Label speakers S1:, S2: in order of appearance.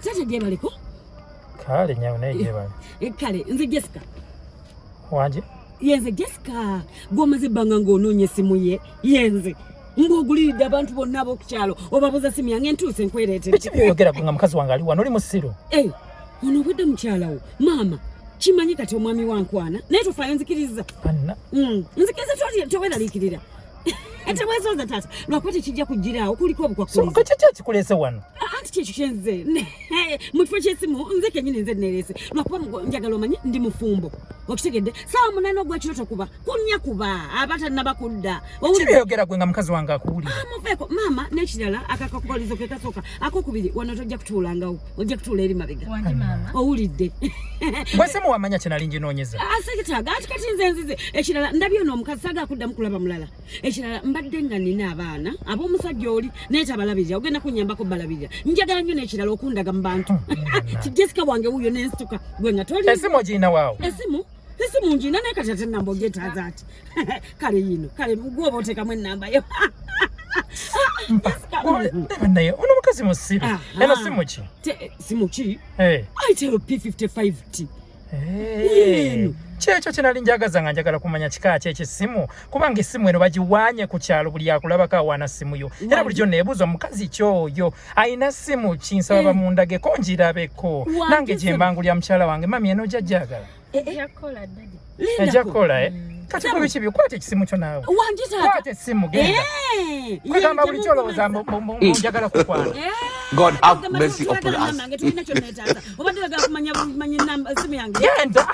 S1: Taata gyebaleko.
S2: Kale nyawo naye gyebale.
S1: Eh, kale nze Jessica.
S2: Wanje?
S1: Yenze Jessica. Gw'omaze ebbanga ng'onoonya essimu ye. Yenze. Ng'oguliridde abantu bonna ab'oku kyalo obabuuza simu yange ntuuse nkwereetera.
S2: Biki by'oyogera gwe nga mukazi wange ali wano oli musiru?
S1: Eh, ono obwedda mukyala wo. Maama, kimanyi kati omwami wankwana naye tofaayo nzikiriza.
S2: Anna.
S1: Nzikiriza toweraliikirira. Teweesooza taata lwakuba tekijja kujjiraawo kuliko obukwakkulizo.
S2: Kiki ekikuleese wano?
S1: Anti kyekyo kyenze mu kifo ky'essimu nze kennyini nze neereese lwakuba njagala omanye ndi mufumbo okitegedde saawa 8 ogw'ekiro tokuba kunya kuba aba tannaba kudda.
S2: Kibyogera gwe nga mukazi wange akuwulira.
S1: Ah, muveeko maama. N'ekirala akakakwalizo ke kasooka akokubiri wano tojja kutuulangawo ojja kutuula eri mabega owulidde.
S2: Gwe simu wamanya kye nali nginoonyeza.
S1: Asekitaaga ati kati nze nzize. Ekirala ndabye ono omukazi saagala kuddamu kulaba mulala. Ekirala mbadde nga nina abaana ab'omusajja oli naye tabalabirira ogenda kunyambako balabirira njagala nnyo. N'ekirala okundaga mu bantu Jessica wange wuuyo n'ensituka gwe nga toli.
S2: Esimu ogirina waawo?
S1: Esimu ngina naye kati ate enamba ogyetaaza ati kale yino kale gwoba oteekamu enamba yo.
S2: Naye ono mukazi musiru. Eno simu ki?
S1: Simu ki? Itel P55T.
S2: Kyekyo kyenali njagaza nga njagala kumanya kika ki ekyessimu kubanga essimu eno bagiwanye ku kyalo buli akulabako awaana simu yo era bulijjo neebuuza omukazi kyoyo ayina simu ki nsaba bamundageko ngirabeko nange gye mbangulya mukyala wange. Mami eno ojja gyagala ejja kukola eh? Kati ku biki bikwata ekisimu kyo naawe kwata essimu genda kwegamba buli kyolowooza njagala kukwana.
S3: God have mercy upon us.
S1: Obadde oyagala kumanya simu yange.
S2: Genda.